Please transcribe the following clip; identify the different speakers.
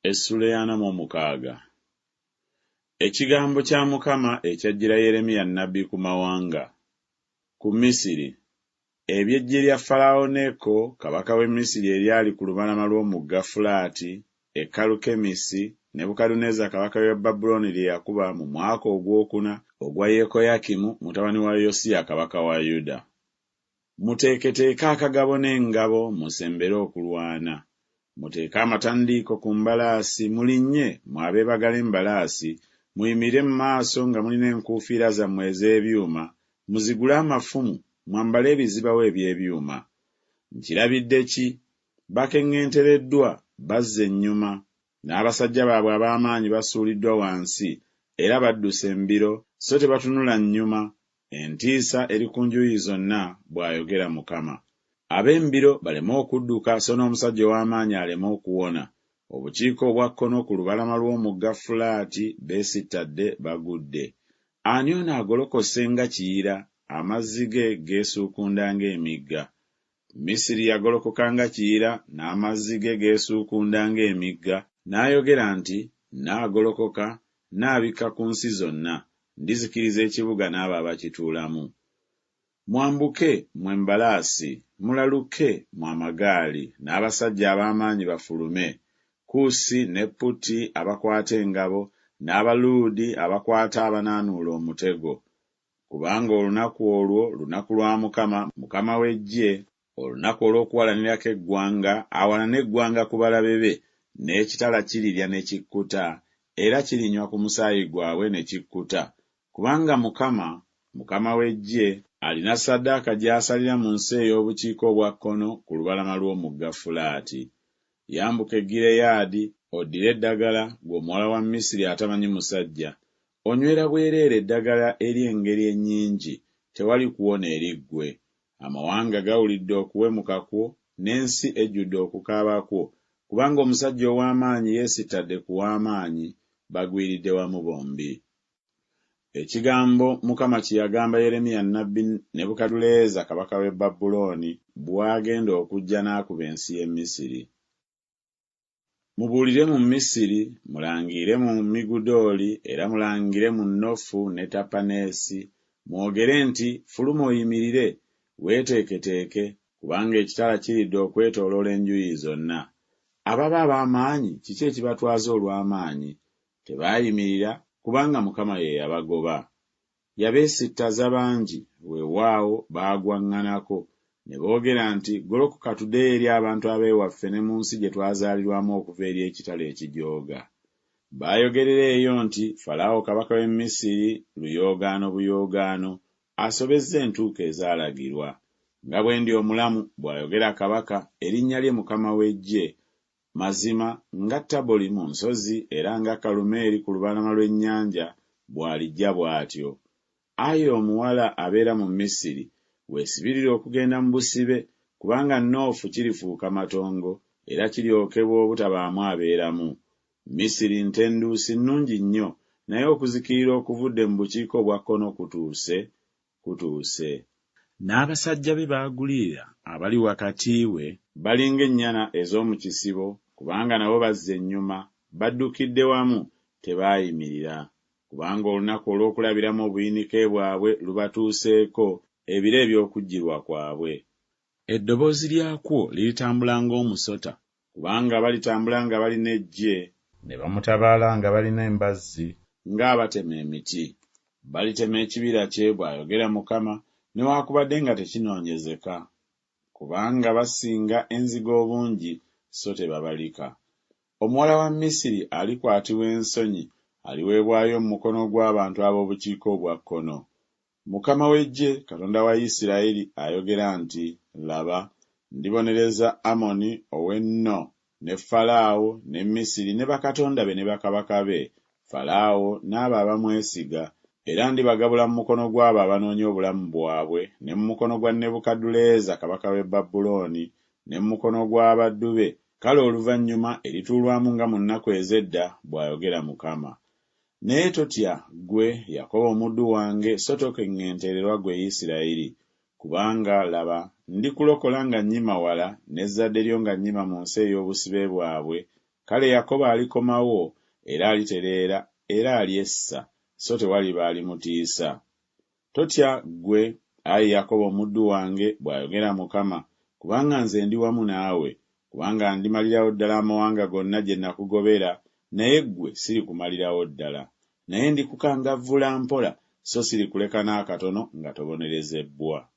Speaker 1: Essuula ey'ana mu omukaaga. Ekigambo kya Mukama ekyajjira Yeremiya nnabbi ku mawanga. Ku Misiri. Eby'eggye lya Falaawo Neko kabaka w'e Misiri eryali ku lubalama lw'omugga Fulaati, e Kalukemisi, Nebukadduneeza kabaka w'e Babulooni lye yakuba mu mwaka ogw'okuna ogwa Yekoyakimu mutabani wa Yosiya kabaka wa Yuda. Muteeketeeke akagabo n'engabo, musembere okulwana. Muteeke amatandiiko ku mbalaasi, mulinnye, mmwe abeebagala embalaasi, muyimirire mu maaso nga mulina enkuufiira zammwe ez'ebyuma, muzigule amafumu, mwambale ebizibawo eby'ebyuma. Nkirabidde ki? Bakeŋŋentereddwa, bazze ennyuma, n'abasajja baabwe ab'amaanyi basuuliddwa wansi, era badduse mbiro, so tebatunula nnyuma, Entiisa eri ku njuyi zonna, bw'ayogera Mukama. Ab'embiro baleme okudduka so n'omusajja ow'amaanyi aleme okuwona. Obukiika obwa kkono ku lubalama lw'omugga Fulaati beesittadde bagudde. Ani ono agolokose nga Kiyira, amazzi ge geesuukunda ng'emigga? Misiri yagolokoka nga Kiyira, n'amazzi ge geesuukunda ng'emigga, n'ayogera nti, Nnaagolokoka, nnaabikka ku nsi zonna, ndizikiriza ekibuga n'abo abakituulamu. Mwambuke, mmwe embalaasi, mulaluke, mmwe amagaali, n'abasajja ab'amaanyi bafulume, Kuusi ne Puti abakwata engabo, n'Abaluudi abakwata abanaanuula omutego. Kubanga olunaku olwo lunaku lwa Mukama, Mukama w'eggye, olunaku olw'okuwalanirako eggwanga, awalane eggwanga ku balabe be, n'ekitala kirirya ne kikkuta, era kirinywa ku musaayi gwabwe ne kikkuta, kubanga Mukama, Mukama w'eggye, alina ssaddaaka gy'asalira mu nsi ey'obukiika obwa kkono ku lubalama lw'omugga Fulaati. Yambuka e Gireyaadi, oddire eddagala, ggwe omuwala wa Misiri atamanyi musajja. Onywera bwereere eddagala ery'engeri ennyingi, tewali kuwona eri ggwe. Amawanga gawulidde okuwemuka kwo, n'ensi ejjudde okukaaba kwo, kubanga omusajja ow'amaanyi yeesittadde ku w'amaanyi, bagwiridde wamu bombi. Ekigambo Mukama kye yagamba Yeremiya nnabbi Nebukaduleeza kabaka w'e Babulooni bw'agenda okujja n'akuba ensi y'e Misiri. Mubuulire mu Misiri, mulangirire mu Migudooli, era mulangire mu Nofu ne Tapaneesi, mwogere nti, Fuluma oyimirire, weeteeketeeke, kubanga ekitala kiridde okwetooloola enjuyi zonna. Ababa ab'amaanyi kiki ekibatwaza olw'amaanyi? Tebaayimirira, kubanga Mukama ye yabagoba. Yabeesittaza bangi, weewaawo, baagwaŋŋanako, ne boogera nti Golokoka tuddeyo eri abantu ab'ewaffe ne mu nsi gye twazaalirwamu okuva eri ekitala ekijooga. Baayogerera eyo nti Falaawo kabaka w'e Misiri luyoogaano buyoogaano, asobezza entuuko ezaalagirwa. Nga bwe ndi omulamu, bw'ayogera Kabaka, erinnya lye Mukama w'eggye, mazima, nga Taboli mu nsozi era nga Kalumeeri ku lubalama lw'ennyanja, bw'alijja bw'atyo. Ayi omuwala abeera mu Misiri, weesibirire okugenda mu busibe, kubanga Noofu kirifuuka matongo, era kiryokebwa obutabaamu abeeramu. Misiri nte nduusi nnungi nnyo, naye okuzikirira okuvudde mu bukiika obwa kkono kutuuse, kutuuse. N'abasajja be b'agulirira abali wakati we, bali ng'ennyana ez'omu kisibo, kubanga nabo bazze ennyuma, baddukidde wamu, tebaayimirira. Kubanga olunaku olw'okulabiramu obuyinike bwabwe lubatuuseeko, ebiro eby'okujjirwa kwabwe. Eddoboozi lyakwo liritambula ng'omusota, Kubanga balitambula nga balina eggye. Ne bamutabaala nga balina embazzi ng'abatema emiti. Balitema ekibira kye, bw'ayogera Mukama, newaakubadde nga tekinoonyezeka. Kubanga basinga enzige obungi, so tebabalika. Omuwala wa Misiri alikwatibwa ensonyi, aliweebwayo mu mukono gw'abantu ab'obukiika obwa kkono. Mukama w'eggye, Katonda wa Isirayiri, ayogera nti Laba, ndibonereza Amoni ow'e No, ne Falaawo, ne Misiri, ne bakatonda be ne bakabaka be, Falaawo n'abo abamwesiga, era ndibagabula mu mukono gw'abo abanoonya obulamu bwabwe, ne mu mukono gwa Nebukadduleeza kabaka w'e Babulooni, ne mu mukono gw'abaddu be, kale oluvannyuma erituulwamu nga mu nnaku ez'edda, bw'ayogera Mukama. Naye totya, ggwe, Yakobo omuddu wange, so tokeŋŋentererwa ggwe Isirayiri, kubanga, laba, ndikulokola nga nnyima wala, n'ezzadde lyo nga nnyima mu nsi ey'obusibe bwabwe, Kale Yakobo alikomawo, era alitereera era alyessa, so tewaliba alimutiisa. Totya ggwe, ai Yakobo omuddu wange, bw'ayogera Mukama, kubanga nze ndi wamu naawe, kubanga ndimalirawo ddala amawanga gonna gye nakugobera, naye ggwe sirikumalirawo ddala. Naye ndikukangavvula mpola, so sirikuleka n'akatono nga tobonerezebbwa.